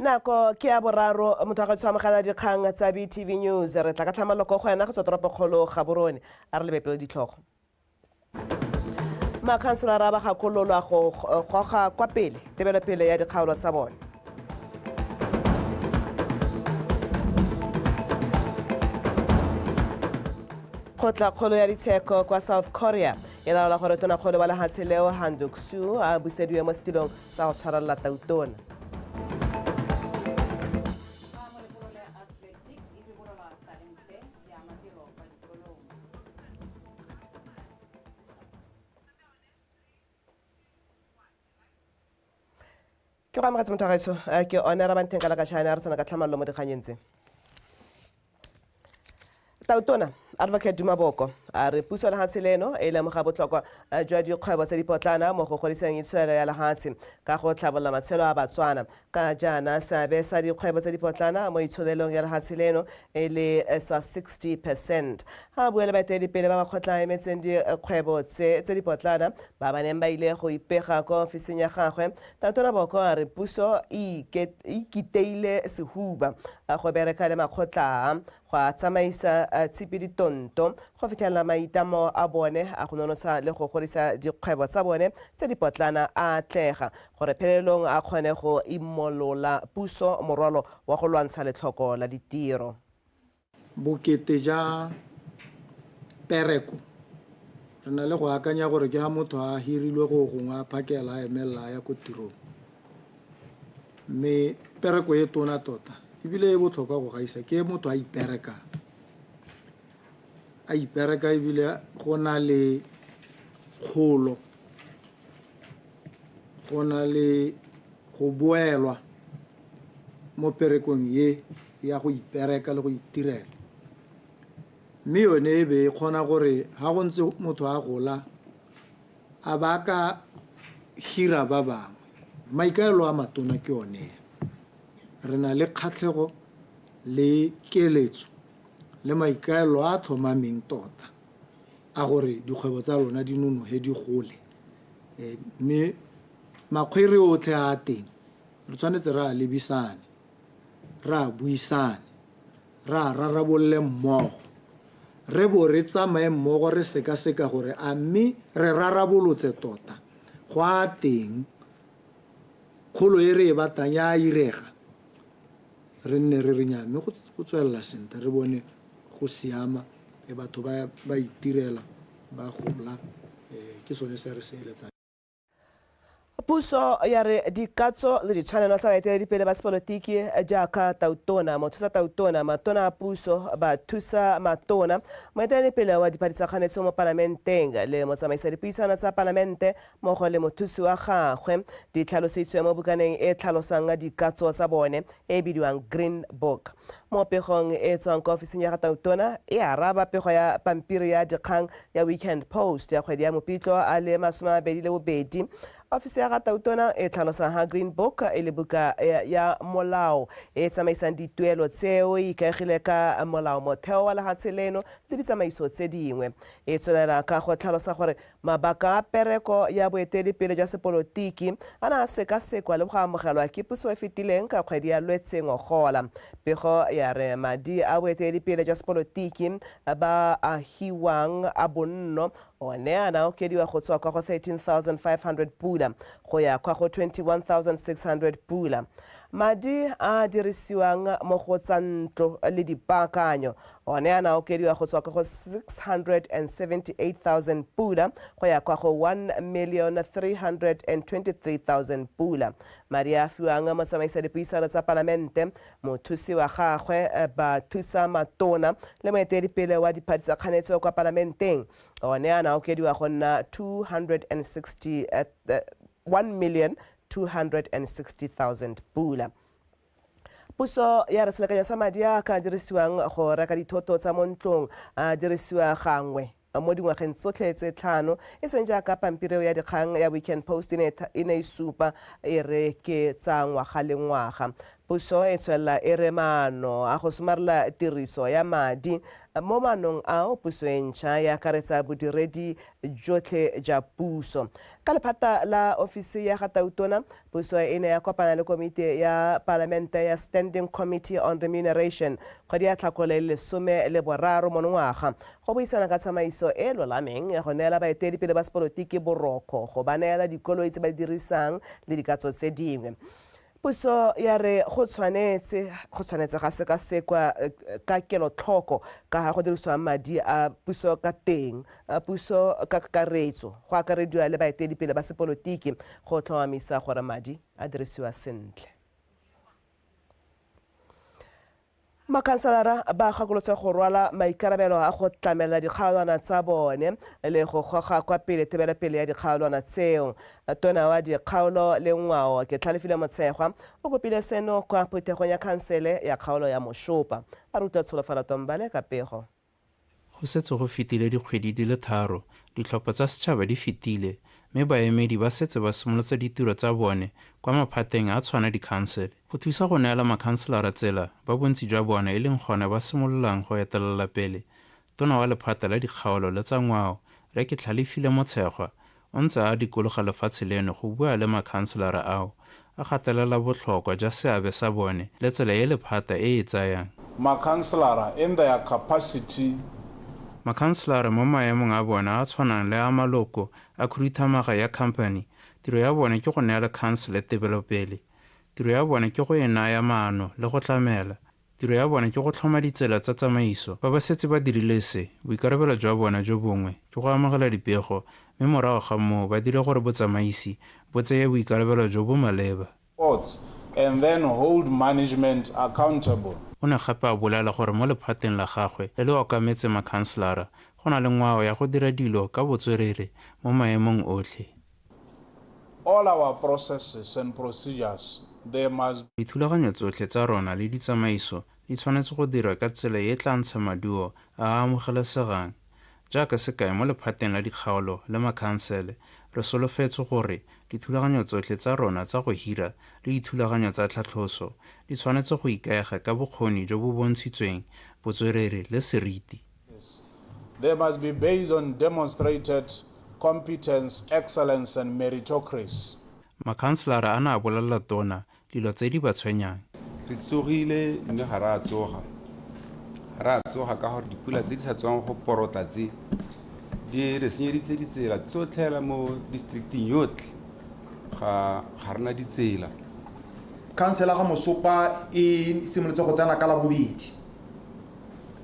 Nako ke ya boraro motho wa gaetsho amogela dikgang tsa BTV News. Re tla ka tlhamallo ko go wena go tswa toropokgolo Gaborone. A re lebe pele ditlhogo. Makhanselara ba gakololwa go goga kwa pele tebelopele ya dikgaolo tsa bone. Kgotlakgolo ya ditsheko kwa South Korea e laola gore tonakgolo wa lehatshe leo Han Duck-soo a busediwe mo setilong sa go tshwarelela tautona. Ke go amogetse motho wa gaetsho, ke one Rabantheng ka lakatšhane a re tsena ka tlhamallo mo dikganyeng tse. Tautona Advocate Duma Boko a re puso lehatshe leno e lemoga botlhokwa jwa dikgwebo tse dipotlana mo go godiseng itsholelo ya lehatshe ka go tlhabolola matshelo a Batswana. Ka jaana seabe sa dikgwebo tse dipotlana mo itsholelong ya lehatshe leno e le sa 60%. Ga a bua le baeteledipele ba makgotla a emetseng dikgwebo tse tse dipotlana ba ba neng ba ile go ipega kwa ofising ya gagwe, Tautona Boko a re puso e ikiteile sehuba go bereka le makgotla a go a tsamaisa tshipi ditonto go fitlhelela maitamo a bone a go nonotsha le go godisa dikgwebo tsa bone tse dipotlana a atlega gore phelelong a kgone go imolola puso morwalo wa go lwantsha letlhoko la ditiro. Bokete ja pereko, re na le go akanya gore ke ha motho a hirilwe go gongwe a phakela a emelela a ya ko tirong. Mme pereko e tona tota ebile e botlhokwa go gaisa ke e motho a iperekang. A ipereka ebile go na le kgolo, go na le go boelwa mo perekong ye ya go ipereka le go itirela. Mme yone e be e kgona gore ha go ntse motho a gola a ba ka hira ba bangwe. Maikaelelo a matona ke one. Re na le kgatlhego le keletso le maikaelelo a tlhomameng tota a gore dikgwebo tsa lona di nonoge di gole. Mme makgwere otlhe a a teng re tshwanetse re a lebisane, re a buisane, re a rarabolole mmogo, re bo re tsamaye mmogo re sekaseka gore a mme re rarabolotse tota go a teng kgolo e re e batlang ya irega, re nne re re nya mme go tswelela sentle re bone go siama, batho ba itirela ba gola, ke sone se re se eletsang. Puso ya re dikatso le ditshwanelo tsa baeteledipele ba sepolotiki jaaka tautona, mothusa tautona, matona a puso, bathusa matona, moeteledipele wa diphathi tsa kganetso mo palamenteng le motsamaisa dipuisano tsa palamente mmogo le mothusi wa gagwe di tlhalositswe mo bukaneng e tlhalosang dikatso tsa bone e bidiwang Green Book. Mo pegong e tswang kwa ofising ya ga tautona e araba pego ya pampiri ya dikgang ya Weekend Post ya kgwedi ya Mopitlo a le 22. Ofisi ya ga tautona e tlhalosa ha Green Book e le buka ya molao e tsamaisang dituelo tseo e ikaegile ka molao motheo wa lehatshe leno le ditsamaiso tse dingwe. E tswelela ka go tlhalosa gore mabaka a pereko ya boeteledipele jwa sepolotiki a ne a sekasekwa le go amogelwa ke puso e fetileng ka kgwedi ya Lwetse ngogola. Pego ya re madi a boeteledipele jwa sepolotiki ba a hiwang a bonno one a ne a okediwa go tswa kwa go 13,500 pula go ya kwa go 21,600 pula. Madi a dirisiwang mo go tsa ntlo le dipaakanyo one a ne a okediwa go tswa kwa go 678,000 pula go ya kwa go 1,323,000 pula. Madi a fiwang motsamaisa dipuisano tsa palamente, mothusi wa gagwe, bathusa matona le moeteledipele wa diphathi tsa kganetso kwa palamenteng one a ne a okediwa go nna 1,260,000 pula. Puso ya re selekanyo sa madi a ka dirisiwang go reka dithoto tsa mo ntlong a dirisiwa gangwe mo dingwageng tsotlhe tse tlhano, e seng jaaka pampiri ya dikgang ya Weekend Post e ne e supa e re ke tsa ngwaga le ngwaga. Puso e tswelela e re maano a go somarela tiriso ya madi Mo maanong ao, puso e ntšha e akaretsa bodiredi jotlhe ja puso. Ka lephata la ofisi ya ga Tautona, puso e ne ya kopana le komiti ya palamente ya Standing Committee on Remuneration kgwedi ya Tlhakole le 13 monongwaga go buisana ka tsamaiso e lolameng ya go neela baeteledipele ba sepolotiki boroko, go ba neela dikoloi tse ba di dirisang le dikatso tse dingwe. Puso ya re go tshwanetse ga sekasekwa ka kelotlhoko ka ga go dirisiwang madi a puso ka teng, puso ka kakaretso, go akarediwa le baeteledipele ba sepolotiki, go tlhomamisa gore madi a dirisiwa sentle. Makhanselara ba gakolotse go rwala maikarabelo a go tlamela dikgaolwana tsa bone le go goga kwa pele tebelopele ya dikgaolwana tseo. Tona wa dikgaolo le ngwao Ketlhalefile Motshegwa o kopile seno kwa phuthegong ya khansele ya kgaolo ya Moshopa. A rutwa Tsholofelo Tombale ka pego. Go setse go fetile dikgwedi di le 3, ditlhopho tsa setšhaba di fetile, mme baemedi ba setse ba simolotse ditiro tsa bone kwa maphateng a tshwana dikhansele. Go thusa go neela makhanselara tsela ba bontsi jwa bone e leng gone ba simololang go etelela pele, tona wa lephata la dikgaolo le tsa ngwao, Rre Ketlhalefile Motshegwa, o ntse a dikologa lefatshe leno go bua le makhanselara ao, a gatelela botlhokwa jwa seabe sa bone le tsela e lephata e e tsayang. Makhanselara in their capacity. Makhanselara mo maemong a bone a tshwanang le a maloko a khuduthamaga ya company, tiro ya bone ke go neela khansele tebelopele. Tiro ya bone ke go e naya maano le go tlamela. Tiro ya bone ke go tlhoma ditsela tsa tsamaiso. Ba ba setse ba dirile se, boikarabelo jwa bone jo bongwe ke go amogela dipego, mme morago ga moo ba dire gore botsamaisi bo tseye boikarabelo jo bo maleba. And then hold management accountable. O ne gape a bolela gore mo lephateng la gagwe le le okametse makhanselara, go na le ngwao ya go dira dilo ka botswerere mo maemong otlhe. All our processes and procedures, they must. Dithulaganyo tsotlhe tsa rona le ditsamaiso di tshwanetse go dirwa ka tsela e e tla ntsha maduo a a amogelesegang. Jaaka sekai mo lephateng la dikgaolo le makhansele, re solofetse gore dithulaganyo tsotlhe tsa rona tsa go hira le dithulaganyo tsa tlhatlhoso di tshwanetse go ikaega ka bokgoni jo bo bontshitsweng, botswerere le seriti. They must be based on demonstrated competence, excellence and meritocracy. Makhanselara a ne a bolelela tona dilo tse di ba tshwenyang. Re tsogile mme ga re a tsoga. Ga re a tsoga ka gore dipula tse di sa tswang go porota tse di re senyeditse ditsela tsotlhe mo districting yotlhe. Ga rena ditsela. Khansela ga Moshopa e simolotse go tsena ka Labobedi.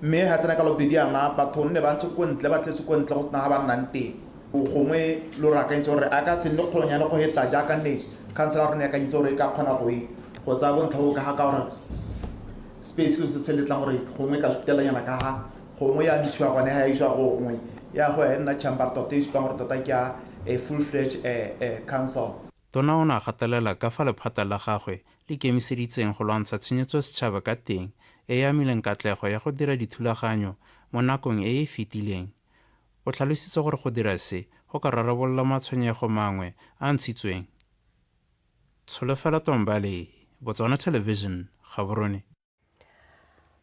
Mme ga tsena ka Labobedi yana batho nne ba ntse ko ntle, ba tletse ko ntle go sena ga ba nnang teng. Gongwe lo re akantse gore a ka se nne kgolonyane go heta jaaka nne khansela rona e akantse gore e ka kgona go e go tsaya bontlha bo ka ga ka gore space se se letlang gore gongwe ka sutelanyana ka ga gongwe ya ntshiwa gone ga e isiwa go gongwe ya go ya nna chamber tota e supang gore tota ke ya a full fledged council. Tona o ne a gatelela ka fa lephata la gagwe le ikemiseditseng go lwantsha tshenyetso setšhaba ka teng e e amileng katlego ya go dira dithulaganyo mo nakong e e fetileng. O tlhalositse gore go dira se go ka rarabolola matshwenyego mangwe a ntshitsweng. Tsholofelo Tombale, Botswana Television, Gaborone.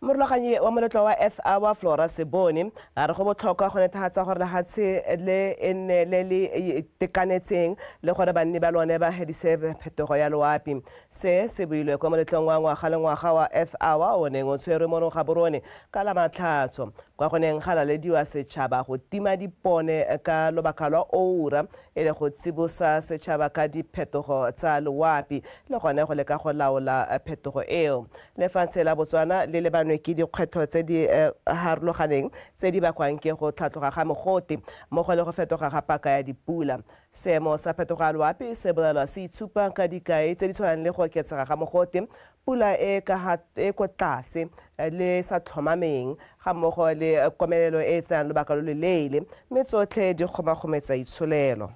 Morulaganyi wa moletlo wa Earth Hour Flora Seboni a re go botlhokwa go netefatsa gore lefatshe le e nne le le itekanetseng le gore banni ba lone ba hedise phetogo ya loapi. Se se builwe kwa moletlong wa ngwaga le ngwaga wa Earth Hour o neng o tshwerwe mono Gaborone ka la Matlhatso, kwa go neng ga lalediwa setšhaba go tima dipone ka lobaka lwa oura e le go tsibosa setšhaba ka diphetogo tsa loapi le gone go leka go laola phetogo eo. Lefatshe la Botswana le lebanwe ke dikgwetlho tse di harologaneng tse di bakwang ke go tlhatloga ga mogote mmogo le go fetoga ga paka ya dipula. Seemo sa phetogo ya loapi se bolelwa se itshupa ka dikai tse di tshwanang le go oketsega ga mogote, pula e ko tlase le sa tlhomameng ga mmogo le komelelo e e tsayang lobaka lo loleele, mme tsotlhe di kgomagometsa itsholelo.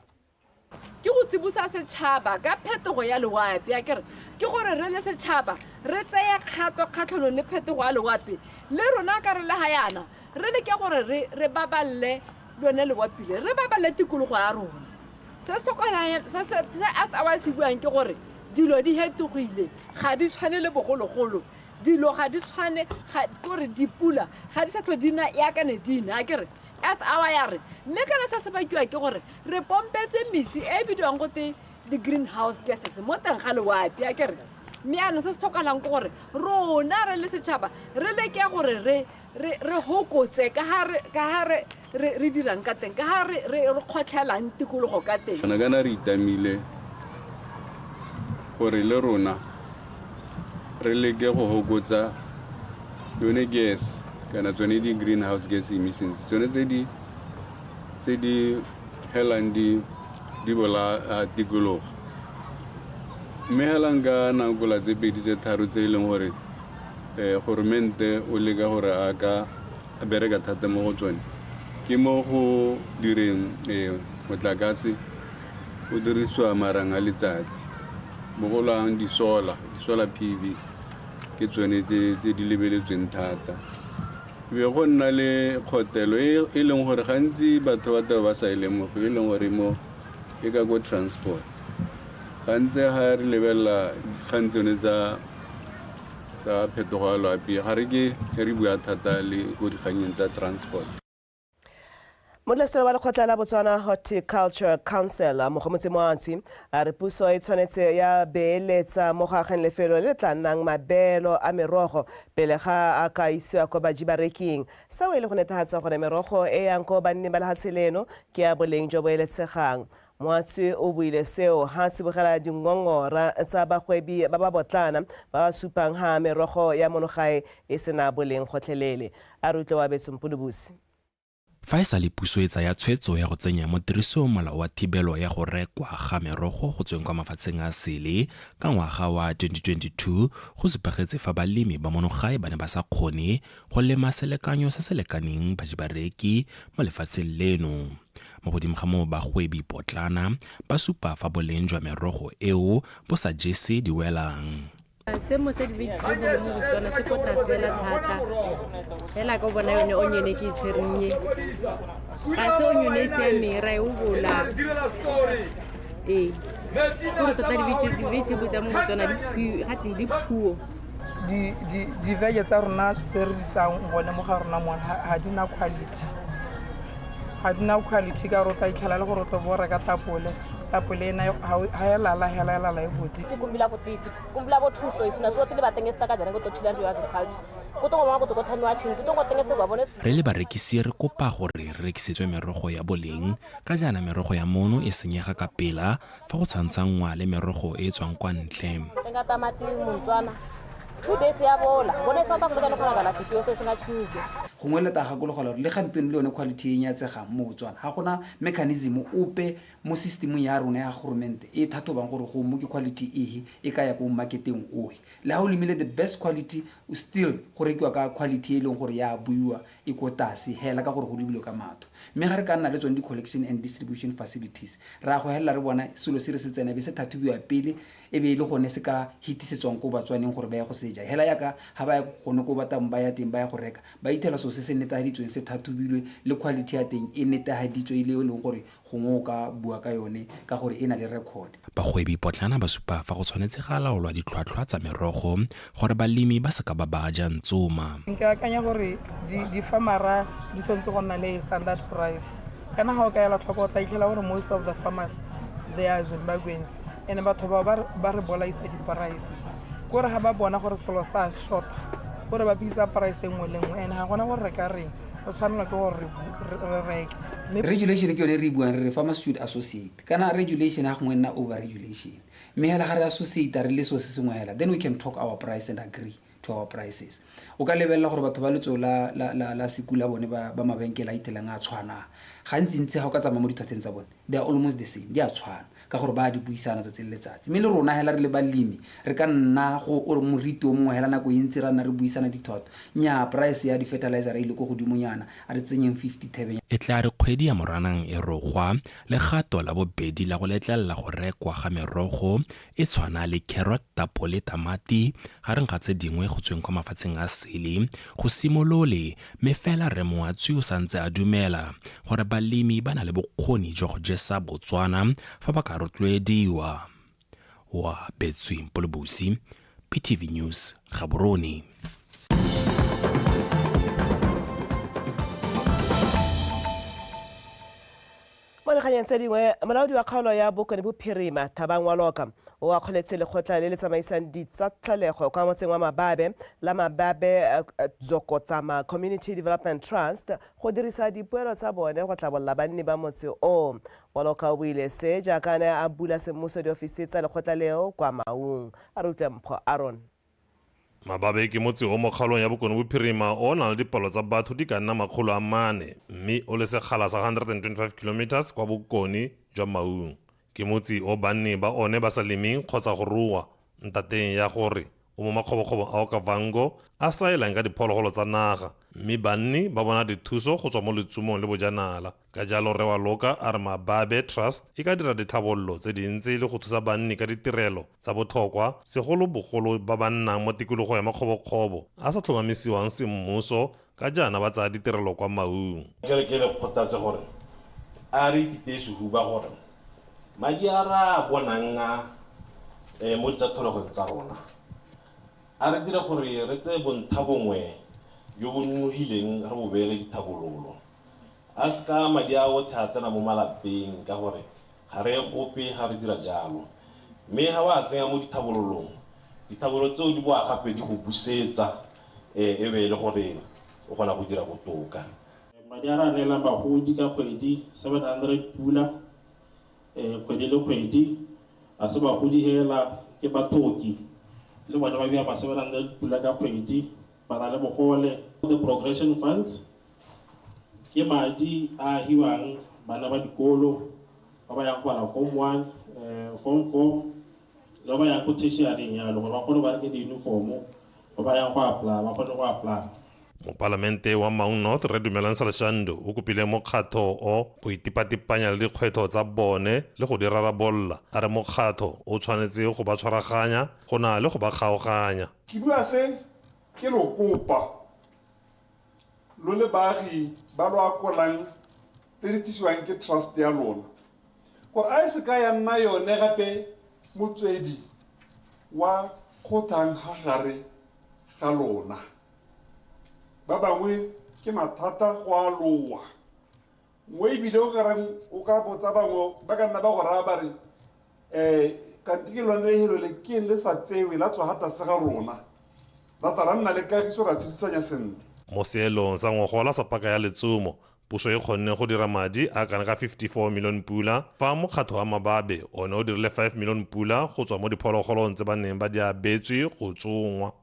Ke go tsibosa setšhaba ka phetogo ya loapi, akere ke gore re le setšhaba re tseye kgato kgatlhanong le phetogo ya loapi, le rona ka re le ga yana re leke gore re baballe lone loapi le, re baballe tikologo ya rona. Se se tlhokahalang, se Earth Hour se buang ke gore dilo di hetogile, ga di tshwane le bogologolo. Dilo ga di tshwane, kore dipula ga di sa tlho di na yaka ne di na, akere Earth Hour ya re. Mme kana se se bakiwa ke gore re pompetse mesi e bidiwang gote di-greenhouse gases mo teng ga loapi, akere. Mme yaanong se se tlhokalang ke gore rona re le setšhaba re leke gore re hokotse ka ha re dirang ka teng, ka ha re kgotlhelang tikologo ka teng. Kana re itamile gore le rona re leke go hokotsa yone gas kana tsone di-greenhouse gas emissions, tsone tse di helang di bolaya tikologo. Mme helang ka nakola tse pedi tse tharo tse e leng gore goromente o leka gore a ka bereka thata mo go tsone, ke mo go direng motlakase o dirisiwa marang a letsatsi, bogolo di-solar PV ke tsone tse di lebeletsweng thata. Be go nna le kgotelo e leng gore gantsi batho ba taba ba sa e lemoge, e leng gore mo e ka ko transport. Gantsi ga re lebelela dikgang tsone tsa phetogo ya loapi, ga re ke re bua thata le ko dikganyeng tsa transport. Modulasetilo wa lekgotla la Botswana Horticulture Council Mogomotsi Moatswi a re puso e tshwanetse ya beeletsa mo go ageng lefelo le le tla nnang mabeelo a merogo pele ga a ka isiwa ko baji bareking. Seo e le go netefatsa gore merogo e yang ko banni ba lefatshe leno ke ya boleng jo bo eletsegang. Moatswi o buile seo ha tsibogela dingongora tsa bagwebi ba ba botlana ba ba supang ha merogo ya monogae e sena boleng gotlhelele. A re utlwe wa Betsompolobusi. Fa e sa le puso e tsaya tshwetso ya go tsenya mo tirisong molao wa thibelo ya go rekwa ga merogo go tsweng kwa mafatsheng a sele ka ngwaga wa 2022, go supagetse fa balemi ba monogae ba ne ba sa kgone go lema selekanyo se se lekaneng baji bareki mo lefatsheng leno. Mo godimo ga moo, bagwebi potlana ba supa fa boleng jwa merogo eo bo sa jese diwelang. Seemo sa di-vegetable mo Botswana se ko tlase fela thata, fela ka o bona yone onion e ke e tshwereng e, ga se onion e siameng, ra e obola. Ee, kore tota di-vegetable tsa mo Botswana ga teng di puo. Di-vege tsa rona tse re di tsayang gone mo ga rona mona ga di na quality. Ga di na quality ka gore o tla itlhela le gore o tlo bo reka tapole. Tapole ena ha e lala hela e lala e bodile. Ke kumbula go titi, kumbula bo thuso isina so tile ba tengesa ka jana go tshila ndo agriculture. Go tongo ba go go thamiwa tshing, go tongo tengesa ba bone. Re le barekisi re kopa gore re rekisetswe merogo ya boleng ka jaana merogo ya mono e senyega ka pela fa go tshwantshanngwa le merogo e e tswang kwa ntle. Tenga tamati montswana. 2 days ya bola. Bone sa ta go le gona kana fitio se se nga tshike. Gongwe le ta gakologelwa gore le gampieno le yone quality e nyatsegang mo Botswana, ga gona mechanism ope mo systemong ya rona ya goromente e thathobang gore go mo ke quality ehe e ka ya ko marketeng ohe. Le ha o lemile the best quality, o still go rekiwa ka quality e leng gore ya buiwa e ko tlase hela ka gore go lebilwe ka matho. Mme ga re ka nna le tsone di-collection and distribution facilities, ra go helela re bona selo se re se tsena be se thathobiwa pele e be e le gone se ka hitisetswang ko Batswaneng gore ba ye go seja. Hela yaka ha ba ya gone ko batang ba ya teng ba ya go reka, ba ithela so se se netahaditsweng se thathobilwe le quality ya teng e netahaditswe e le e leng gore gongwe o ka bua ka yone ka gore e na le record. Bagwebi potlana ba supa fa go tshwanetse ga laolwa ditlhwatlhwa tsa merogo gore balemi ba seka ba ba ja ntsoma. Nka akanya gore di-farmera di tshwanetse go nna le standard price. Kana ga o ka ela tlhoko o tla itlhela gore most of the farmers they are Zimbabweans, and batho bao ba re bolaisa di-price. Kore ga ba bona gore selo sa short, gore ba bisa price e nngwe le nngwe, and ga gona gore re ka reng, re tshwanelwa ke gore re reke. Regulation ke yone re buang re re farmers should associate. Kana regulation ha gongwe nna over regulation. Mme hela ga re associate re le so se sengwe hela, then we can talk our price and agree to our prices. O ka lebelela gore batho ba letso la sekula bone ba mabenkele a itelang a tshwana. Gantsi-ntsi ga o ka tsamaya mo dithateng tsa bone, they are almost the same, di a tshwana ka gore ba di buisana tsatsi le letsatsi. Mme le rona hela re le balemi re ka nna go o moriti o mongwe hela nako e ntsi ra nna re buisana dithoto. Nnyaa, price ya di-fertilizer e ile ko godimonyana, a re tsenyeng 50 thebe. E tla re kgwedi ya Moranang e rogwa, legato la bobedi la go letlelela go rekwa ga merogo e tshwana le carrot, tapole, tamati gareng ga tse dingwe go tsweng kwa mafatsheng a sele go simolole, mme fela re Moatswi o santse a dumela gore balemi ba na le bokgoni jwa go jesa Botswana fa ba ka rotloediwa. Wa Betsweng Polobusi, BTV News, Gaborone. Mo dikganyeng tse dingwe, molaodi wa kgaolo ya Bokone Bophirima Thabang Waloka o akgoletse lekgotla le le tsamaisang ditsatlholego kwa motseng wa Mababe la Mababe Zokotsama Community Development Trust go dirisa dipoelo tsa bone go tlhabolola banni ba motse o. Waloka o buile se jaaka ne a bula semmuso diofisi tsa lekgotla leo kwa Maung. A re utlwe Mpho Aron. Mababe ke motse o mo kgaolong ya Bokone Bophirima o nang le dipalo tsa batho di ka nna 400, mme o le sekgala sa 125 km kwa bokone jwa Maung. Ke motse o banni ba one ba sa lemeng kgotsa go rua, ntateng ya gore o mo makgobokgobong a Okavango a saelang ka diphologolo tsa naga, mme banni ba bona dithuso go tswa mo letsomong le bojanala. Ka jalo Rre Waloka a re Mababe Trust e ka dira ditlhabololo tse dintsi le go thusa banni ka ditirelo tsa botlhokwa, segolobogolo ba ba nnang mo tikologong ya makgobokgobo a sa tlhomamisiwang semmuso ka jaana ba tsaya ditirelo kwa Maung. Ke re ke le kgothatse gore a re ititeye sehuba gore madi a re a bonang a mo ditsatlholegong tsa rona a re dire gore re tseye bontha bongwe jo bo nonogileng re bo beele dithabololo. A seka madi a otlhe a tsena mo malapeng ka gore ga re gope ga re dira jalo, mme ga o a tsenya mo dithabololong, dithabololo tseo di boa gape di go busetsa, e be e le gore o kgona go dira botoka. Madi a re a neelang bagodi ka kgwedi 700 pula, kgwedi le kgwedi, a se bagodi hela, ke bathoki le bone ba bea ma 700 pula ka kgwedi, ba na le bogole. The progression funds ke madi a hiwang bana ba dikolo ba ba yang go bala form 1, form 4, le ba ba yang go tertiary yalo, gore ba kgone go reka di-uniform, ba ba yang go apply, ba kgone go apply. Mopalamente wa Maung North Rre Dumelang Saleshando o kopile mokgatho o go itipatipanya le dikgwetlho tsa bone le go di rarabolola. A re mokgatho o tshwanetse go ba tshwaraganya go na le go ba kgaoganya. Ke bua se ke lo kopa lo le baagi ba lo akolang tse di tlisiwang ke trust ya lona, gore a e seka ya nna yone gape motswedi wa kgothang ga gare ga lona. Ba bangwe ke mathata go a loa, mo ebile o kareng o ka botsa bangwe ba ka nna ba go raya ba re kante ke lone helo le ke le sa tsewe la tswa ga tlase ga rona, ra tla ra nna le kagiso ra tshedisanya sentle. Mo seelong sa ngogola sa paka ya letsomo, puso e kgonne go dira madi a kana ka 54 million pula, fa mokgatho wa Mababe one o dirile 5 million pula go tswa mo diphologolong tse ba neng ba di abetswe go tsongwa.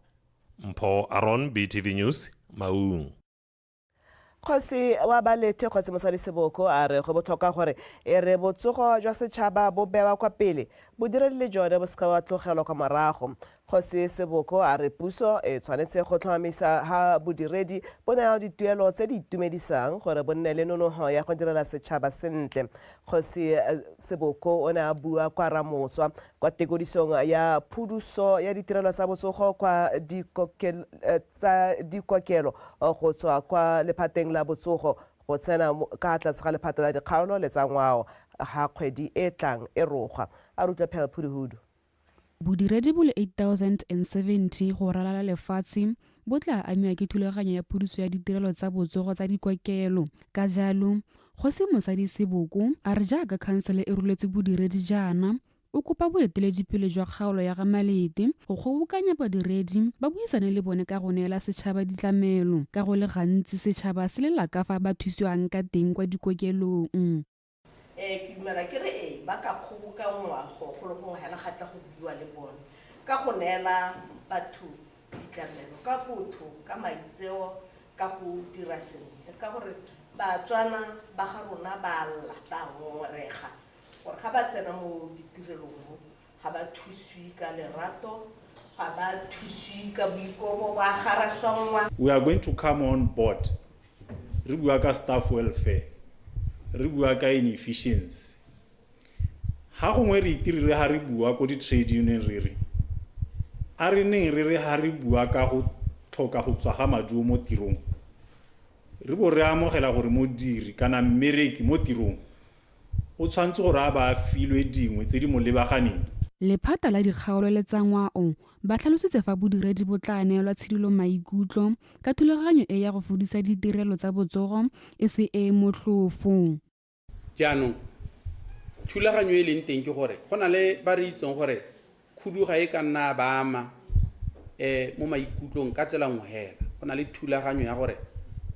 Mpho Aron, BTV News, Maung. Kgosi wa Balete Kgosi Mosadi Seboko a re go botlhokwa gore e re botsogo jwa setšhaba bo bewa kwa pele, bodiredi le jone bo seka wa tlogelwa kwa morago. Kgosi Seboko a re puso e tshwanetse go tlhomamisa ha bodiredi bo naya dituelo tse di itumedisang gore bo nne le nonoho ya go direla setšhaba sentle. Kgosi Seboko o ne a bua kwa Ramotswa kwa tekodisong ya phuduso ya ditirelo tsa botsogo kwa tsa dikokelo go tswa kwa lephateng la botsogo go tsena ka tlase ga lephata la dikgaolo le tsa ngwao ga kgwedi e tlang e rogwa. A re utlwe Phela Phuduhudu. Bodiredi bo le 8070 go ralala lefatshe bo tla amiwa ke thulaganyo ya phuduso ya ditirelo tsa botsogo tsa dikokelo. Ka jalo, Kgosi Mosadi Seboko a re jaaka khansele e roletse bodiredi jaana, o kopa boeteledipele jwa kgaolo ya ga Malete go kgobokanya badiredi ba buisane le bone ka go neela setšhaba ditlamelo, ka go le gantsi setšhaba se lela ka fa ba thusiwang ka teng kwa dikokelong. Ke dumela ke re ba ka kgobokanngwa go le gongwe hela ga tla go buiwa le bone ka go neela batho ditlamelo ka botho, ka maitseo, ka go dira sentle, ka gore Batswana ba ga rona ba lla, ba ngongorega gore ga ba tsena mo ditirelong mo ga ba thuswe ka lerato, ga ba thuswe ka boikobo, ba garaswanngwa. We are going to come on board. Re bua ka staff welfare, re bua ka inefficiency. Ha gongwe re itirire ha re bua ko di-trade union re re, a re neng re re ha re bua ka go tlhoka go tswa ga maduo mo tirong, re bo re amogela gore modiri kana mmereki mo tirong o tshwanetse gore a ba filwe dingwe tse di mo lebaganeng. Lephata la dikgaolo le tsa ngwao ba tlhalositse fa bodiredi bo tla neelwa tshidilo maikutlo ka thulaganyo e ya go fudisa ditirelo tsa botsogo e se e motlhofo. Jaanong thulaganyo e leng teng ke gore go na le ba re itseng gore khuduga e ka nna ba ama mo maikutlong ka tsela nngwe hela. Go na le thulaganyo ya gore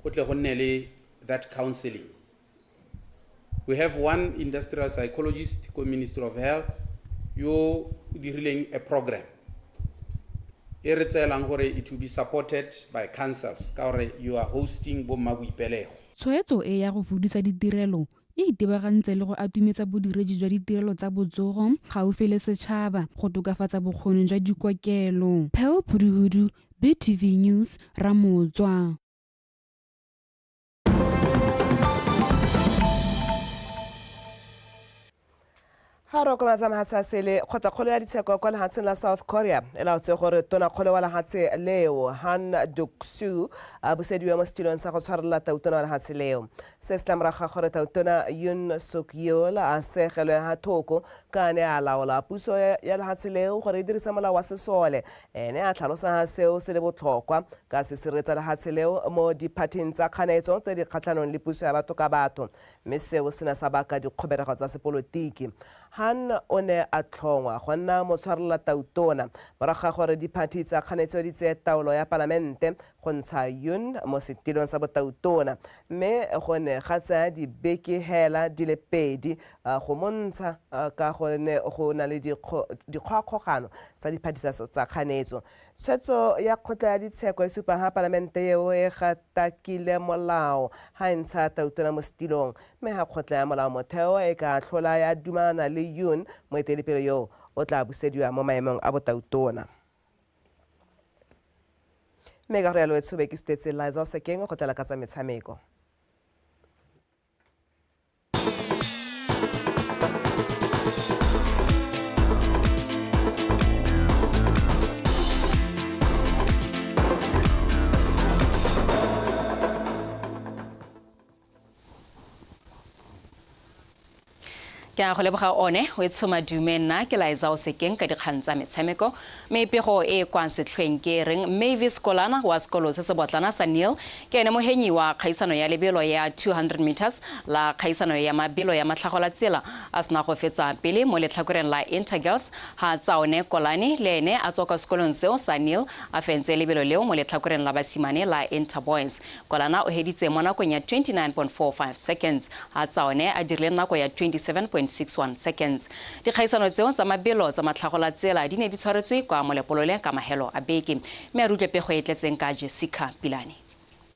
go tle go nne le that counseling. We have one industrial psychologist ko Ministry of Health yo o dirileng a program e re tseelang gore it will be supported by councils ka gore you are hosting bo mma boipelego. Tshwetso e ya go fudisa ditirelo e itebagantse le go atumetsa bodiredi jwa ditirelo tsa botsogo gaufi le setšhaba go tokafatsa bokgoni jwa dikokelo. Pearl Phuduhudu, BTV News, Ramotswa. Ga re okobatsa mahatshe a sele, kgotlakgolo ya ditsheko kwa lehatsheng la South Korea e laotse gore tonakgolo wa lehatshe leo Han Duck-soo a busediwe mo setilong sa go tshwarelela tautona wa lehatshe leo. Se se tla morago ga gore tautona Yoon Suk Yeol a segelwe ha thoko ka ne a laola puso ya lehatshe leo gore e dirise molao wa sesole. Ene a tlhalosa ha seo se le botlhokwa ka se sireletsa lehatshe leo mo diphathing tsa kganetso tse di kgatlhanong le puso ya batho ka batho, mme seo se ne sa baka dikgoberego tsa sepolotiki. Han o ne a tlhongwa go nna motshwarelela tautona morago ga gore diphathi tsa kganetso di tseye taolo ya palamente go ntsha Yoon mo setilong sa botautona, mme go ne ga tsaya dibeke hela di le pedi go mo ntsha ka gonne go na le dikgogakgogano tsa diphathi tsa kganetso. Tshwetso ya kgotla ya ditsheko e supa ha palamente eo e gatakile molao ha e ntsha tautona mo setilong, mme ha kgotla ya molao motheo e ka tlhola ya dumana le Yoon, moeteledipele yo o tla busediwa mo maemong a botautona. Mme ka go rialo Tshobe ke sutetse Liza Sekeng go tlela ka tsa metshameko. Ke a go leboga one o tshoma dume nna ke Liza Osekeng ka dikgang tsa metshameko. Mme pego e kwa setlhweng ke reng Mavis Kolana wa sekolo se se botlana sa Neil ke ene mohenyi wa kgaisano ya lebelo ya 200 meters la kgaisano ya mabelo ya matlhagola tsela a sena go fetsa pele mo letlhakoreng la Intergirls. Ha Tsaone Kolane le ene a tswa kwa sekolong seo sa Neil a fentse lebelo leo mo letlhakoreng la basimane la Interboys. Kolana o heditse mo nakong ya 29.45 seconds, ha Tsaone a dirile nako ya 27.61 seconds. Dikgaisano tseo tsa mabelo tsa matlhagola tsela di ne di tshwaretswe kwa Molepolole ka mahelo a beke. Mme a rutle pego e tletseng ka Jessica Pilane.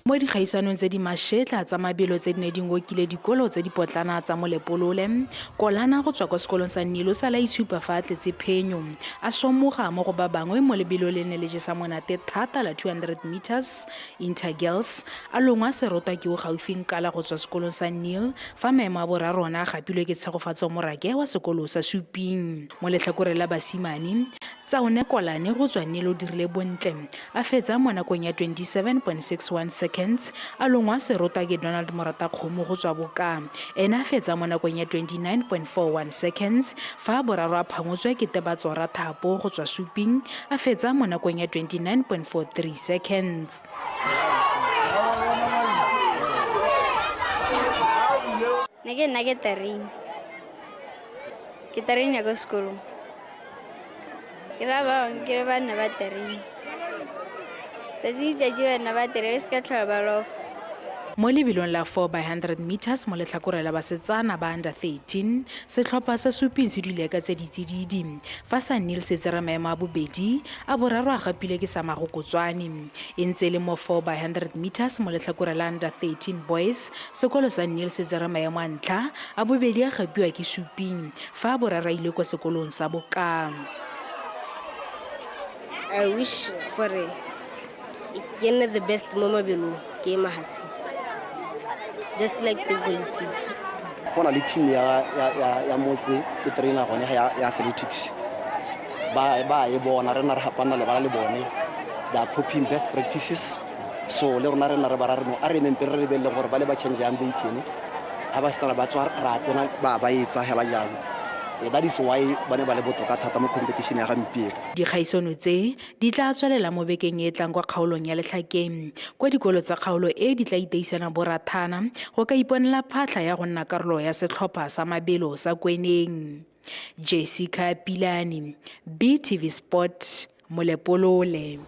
Mo dikgaisanong tse di mašetla tsa mabelo tse di ne di ngokile dikolo tse di potlana tsa Molepolole, Kolana go tswa kwa sekolong sa Nilo sa la itshupa fa a tletse phenyo. A somoga mo go ba bangwe mo lebelo le ne le jesa monate thata la 200 meters Intergirls, a longwa serotwa ke o gaufing kala go tswa sekolong sa Neil fa maemo a boraro ona a gapilwe ke Tshegofatso Morake wa sekolo sa Suping. Mo letlhakoreng la basimane, Tsaone Kolane go tswa Nilo dirile bontle, a fetsa mo nakong ya 27.61 seconds, a longwa serotwa ke Donald Moratakgomo go tswa Boka, ene a fetsa mo nakong ya 29.41 seconds, fa boraro a phangotswe ke Tebatsora Thapo go tswa Suping, a fetsa mo nakong ya 29.43 seconds. Nna ke nna ke terrain ya ko sekolong. Ke ra ba bangwe ke re ba nna ba terrain. Tsatsi letsatsi ba nna ba terrain, se ka tlhola ba lofa. Mo lebelong la 4 by 100 meters mo letlhakoreng la basetsana ba under 13, setlhopha sa Suping se dule ka tse ditsididi, fa sa Neil se tsere maemo a bobedi, a boraro a gapile ke sa Magokotswane. E ntse le mo 4 by 100 meters mo letlhakoreng la under 13 boys, sekolo sa Neil se tsere maemo a ntlha, a bobedi a gapiwa ke Suping, fa a boraro a ile kwa sekolong sa Boka. I wish gore ke nne the best mo mabelong ke mahasi. Just like the quality. Go na le team ya motse e trainer gone ya athletics. Ba e bona re na re hapana le bala le bone. They are copying best practices. So le rona re na re ba re no a re mempe re lebelle gore ba le ba change yang beitene. Ha ba stana ba tswa ra tsena ba etsa hela jalo. That is why ba ne ba le botoka thata mo competition ya gampieno. Dikgaisano tse di tla tswelela mo bekeng e tlang kwa kgaolong ya Letlhakeng, kwa dikolo tsa kgaolo e di tla iteisana borathana go ka iponela phatlha ya go nna karolo ya setlhopha sa mabelo sa Kweneng. Jessica Pilani, BTV Sport, Molepolole.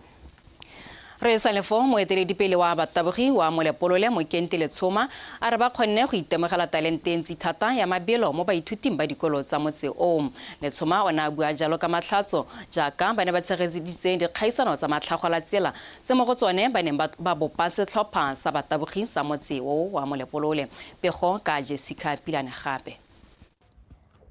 Re sa le fo moeteledipele wa batabogi wa Molepolole Mokenti Letshoma a re ba kgonne go itemogela talente e ntsi thata ya mabelo mo baithuting ba dikolo tsa motse oo. Letshoma o ne a bua jalo ka matlhatso jaaka ba ne ba tshegeditse dikgaisano tsa matlhagola tsela tse mo go tsone ba neng ba bopa setlhopha sa batabogi sa motse oo wa Molepolole. Pego ka Jessica Pilane gape.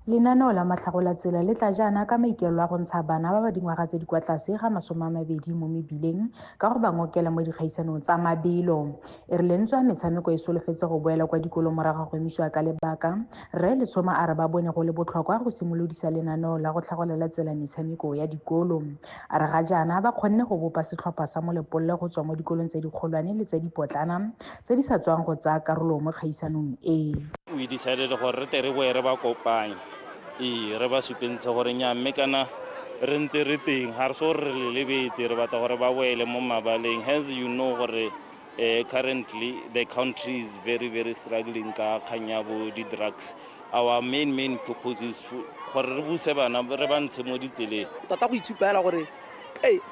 Lenaneo la matlhagola tsela le tla jaana ka maikaelelo a go ntsha bana ba ba dingwaga tse di kwa tlase ga 20 mo mebileng ka go ba ngokela mo dikgaisanong tsa mabelo. E re lentswa metshameko e solofetse go boela kwa dikolong morago ga go emisiwa ka lebaka, Rre Letshoma a re ba bone go le botlhokwa go simolodisa lenaneo la go tlhagolela tsela metshameko ya dikolo. A re ga jaana ba kgonne go bopa setlhopha sa Molepolole go tswa mo dikolong tse dikgolwane le tse dipotlana tse di sa tswang go tsaya karolo mo kgaisanong e. We decided gore re tle re boe re ba kopanye, re ba supentshe gore nya mme kana re ntse re teng, ga re so re le lebetse, re batla gore ba boele mo mabaleng. Hence you know gore currently the country is very very struggling ka kgang ya bo di-drugs. Our main purpose is gore re buse bana re ba ntshe mo ditseleng. Tota go itshupa hela gore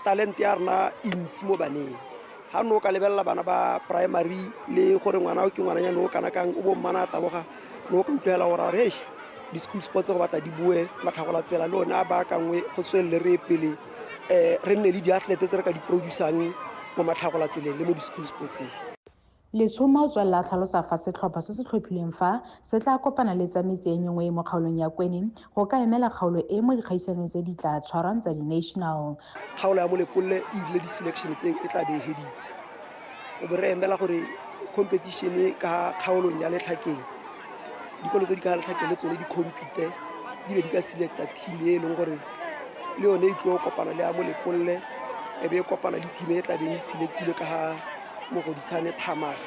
talent ya rona e ntsi mo baneng. Ha no ka lebelela bana ba primary le gore ngwana o ke ngwananyane o kana kang o bo mmana a taboga, no ka utlwela gore hey, di-school sports go batla di bue matlhagola tsela le one a baakangwe go tswelele re pele, re nne le di-athlete tse re ka di producang mo matlhagola tseleng le mo di-school sportseng. Letshoma o tswelela a tlhalosa fa setlhopha se se tlhophilweng fa se tla kopana le tsa metse e mengwe e mo kgaolong ya Kweneng go ka emela kgaolo e mo dikgaisanong tse di tla tshwarwang tsa di-national. Kgaolo ya Molepolole e dirile di-selection tseo e tla be e heditse, go bo re emela gore competition ka kgaolong ya Letlhakeng, dikolo tse di ka Letlhakeng le tsone di compete, di be di ka selecta team e leng gore le yone e tlo kopana le ya Molepolole, e be e kopana le team e tla beng e selectilwe ka ga Mogoditshane Thamaga,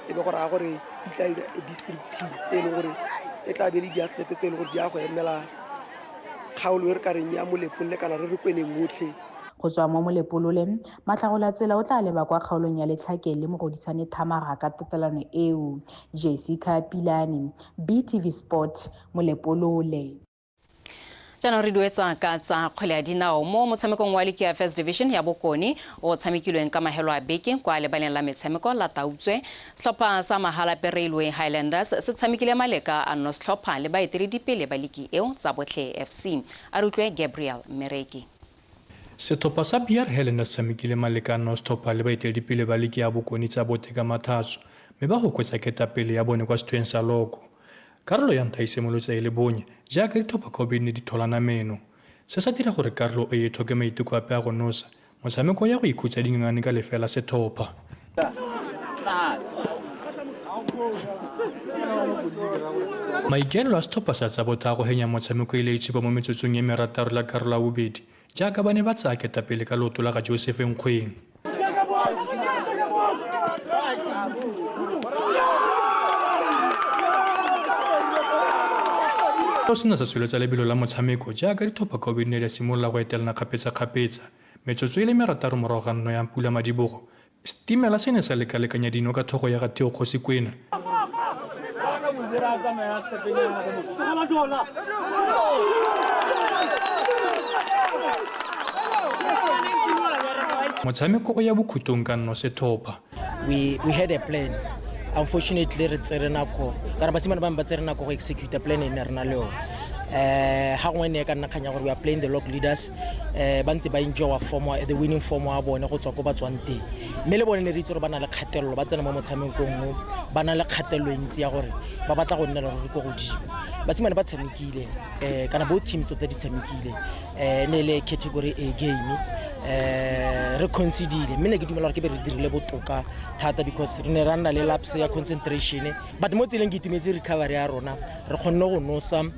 e be go raya gore di tla dira district team e leng gore e tla be le di-athlete tse e leng gore di ya go emela kgaolo e re ka reng ya Molepolole kana re re Kweneng otlhe. Go tswa mo Molepolole, matlhagola tsela o tla leba kwa kgaolong ya Letlhakeng le Mogoditshane Thamaga ka tatelano eo. Jessica Pilane, BTV Sport, Molepolole. Jaanong re duetsa ka tsa kgwele ya dinao mo motshamekong wa ligi ya First Division ya Bokone o tshamekilweng ka mahelo a beke kwa lebaleng la metshameko la Tautswe. Setlhopha sa Mahalapye Railway Highlanders se tshamekile maleka a nno setlhopha le baeteledipele ba ligi eo tsa Botlhe FC. A re utlwe Gabriel Mmereki. Setlhopha sa BR Highlanders tshamekile maleka a nno setlhopha le baeteledipele ba ligi ya Bokone tsa Botlhe ka Mathatso, mme ba go kwetsa ketapele ya bone kwa sethweng sa Loko. Karolo ya ntlha e simolotse e le bonye jaaka ditlhopha ka bobedi ne di tholana meno. Se sa dira gore karolo e e tlhoke maiteko ape a go nosa motshameko ya go ikhutsa dingangane ka lefela setlhopha. Maikaelelo a setlhopha sa tsa Botha a go henya motshameko e le itshupa mo metsotsong e merataro la karolo ya bobedi jaaka ba ne ba tsaya ketapele ka leoto la ga Joseph Nkgweng. Seo se ne sa tsweletsa lebelo la motshameko jaaka ditlhopha ka bobedi ne di a simolola go etelana kgapetsa-kgapetsa. Metsotso e le merataro morago ga nno ya pula madibogo, setimela se ne sa lekalekanya dino ka tlhogo ya ga Theo Kgosi Kwena. Motshameko o ya bokhutong ka nno setlhopha. We had a plan. Unfortunately, re tsere nako kana basimane ba ba tsere nako go execute plan e ne re na le yone. Ha gongwe ne ka nna kganya gore we are playing the lock leaders, ba ntse ba enjoy form, the winning form wa bone go tswa ko ba tswang teng. Mme le bone ne re itse gore ba na le kgatelelo, ba tsena mo motshamekong o ba na le kgatelelo e ntsi ya gore ba batla go nnela ruri ko godimo. Basimane ba tshamekile, kana both teams tsotlhe di tshamekile, ne le category A game, re concedile, mme ne ke dumela gore ke be re dirile botoka thata because re ne ra nna le lapse ya concentration, but mo tseleng ke itumetse recovery ya rona, re kgonne go nosa,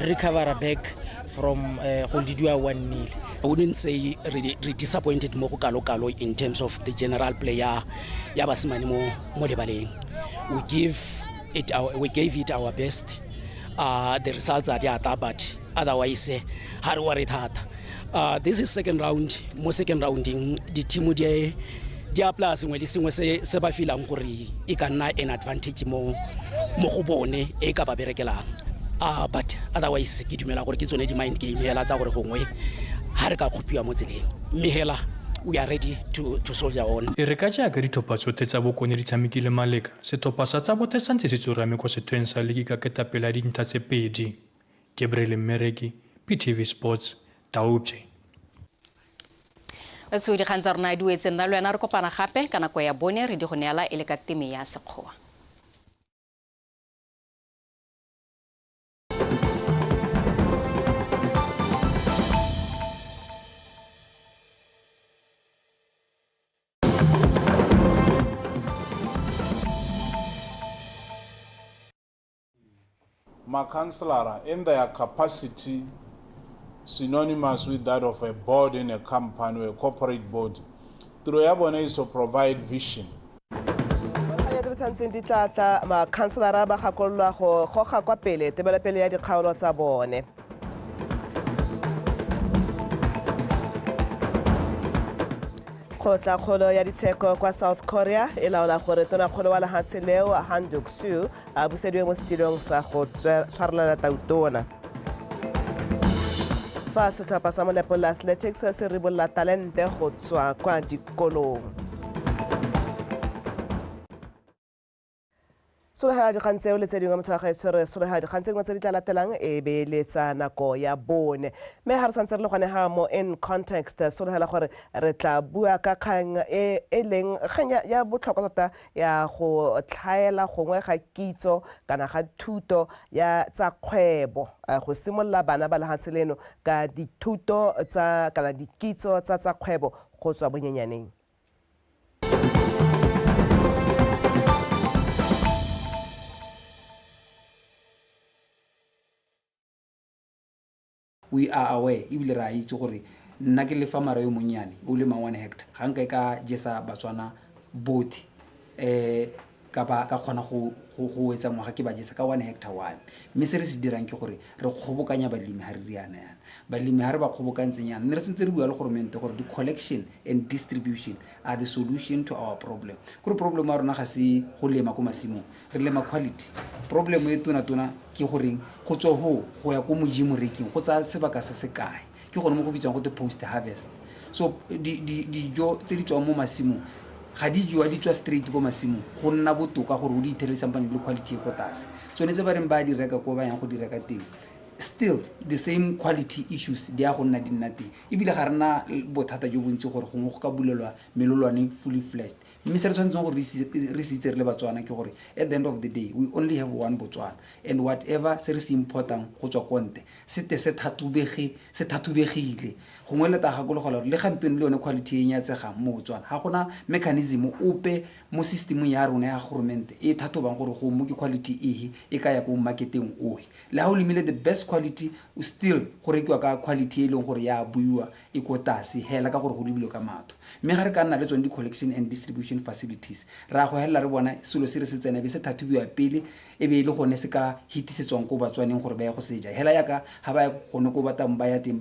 recover back from go leadiwa 1-0. I wouldn't say really disappointed mo go kalo-kalo in terms of the general player ya basimane mo lebaleng. We gave it our best. The results are there, but otherwise ha re worry thata. This is second round. Mo second rounding di team di apply sengwe le sengwe se ba feelang gore e ka nna an advantage mo go bone e ka ba berekelang. But otherwise ke dumela gore ke tsone di mind game hela tsa gore gongwe ha re ka kgopiwa mo tseleng, mme hela we are ready to soldier on. E re ka jaaka ditlhopha tsotlhe tsa Bokone di tshamekile maleka, setlhopha sa Tsabote santse se tsorame kwa sethweng sa liki ka ketapele ya dintlha tse 2. Gabriel Mmereki, PTV Sports, Taupje. Batho dikgang tsa rona di wetse, nna le wena re kopana gape ka nako ya 4 re di go neela e le ka teme ya Sekgowa. Makhanselara in their capacity synonymous with that of a board in a company or a corporate board, tiro ya bone is to provide vision. Santseng di tla makhanselara ba gakololwa go goga kwa pele tebelopele ya dikgaolo tsa bone. Kgotlakgolo ya ditsheko kwa South Korea e laola gore tonakgolo wa lehatshe leo Han Duck-soo a busediwe mo setilong sa go tshwarelela tautona. Fa setlhopha sa Molepolole Athletics se ribolola talente go tswa kwa dikolong. Sologela dikgang tseo le tse dingwe motho wa gaetsho, re sologela dikgang tse dingwe tse di tla latelang e beeletsa nako ya 4. Mme ga re santse re le gone ga mo in context, sologela gore re tla bua ka kgang e leng kgang ya botlhokwa tota ya go tlhaela gongwe ga kitso kana ga thuto ya tsa kgwebo, go simolola bana ba lehatshe leno ka dithuto tsa kana dikitso tsa kgwebo go tswa bonyenyaneng. We are aware ebile re a itse gore nna ke lefa mara yo monnyane o lema 1 hectare, ga nka e ka jesa Batswana botlhe ka ba ka kgona go etsa ngwaga ke ba jesa ka 1 hectare wa me. Mme se re se dirang ke gore re kgobokanya balemi ha re riana yana, balemi ha re ba kgobokantseng yana, ne re sentse re bua le goromente gore di-collection and distribution are the solution to our problem. Kore problem ya rona ga se go lema ko masimong, re lema quality. Problem e tona-tona ke goreng go tswa ho go ya ko modimo reking go tsaya sebaka se se kae, ke gone mo go bitswang go te post harvest. So dijo tse di tswang mo masimong ga di jewa di tswa straight ko masimong, go nna botoka gore o di ithele sampane le quality e ko tlase. Tsone tse ba reng ba di reka ko ba yang go di reka teng, still the same quality issues di a go nna di nna teng. Ebile ga rena bothata jo bontsi gore gongwe go ka bulelwa melolwane fully fledged. Mme se re tshwanetseng gore re se itse re le Batswana ke gore at the end of the day we only have one Botswana, and whatever se re se importang go tswa ko ntle se te se thathubegile. Gongwe le ta gakologelwa gore le gampieno le yone quality e nyatsegang mo Botswana, ga gona mechanism ope mo systemong ya rona ya goromente e thathobang gore go mo ke quality ehe e ka ya ko marketeng ohe. Le ha o lemile the best quality, still go rekiwa ka quality e leng gore ya buiwa e ko tlase hela ka gore go lebilwe ka matho. Mme ga re ka nna le tsone di-collection and distribution facilities, ra go helela re bona selo se re se tsena be se thathobiwa pele, e be e le gone se ka hitisetswang ko Batswaneng gore ba ye go seja. Hela yaka ga ba ya gone ko batang ba ya teng.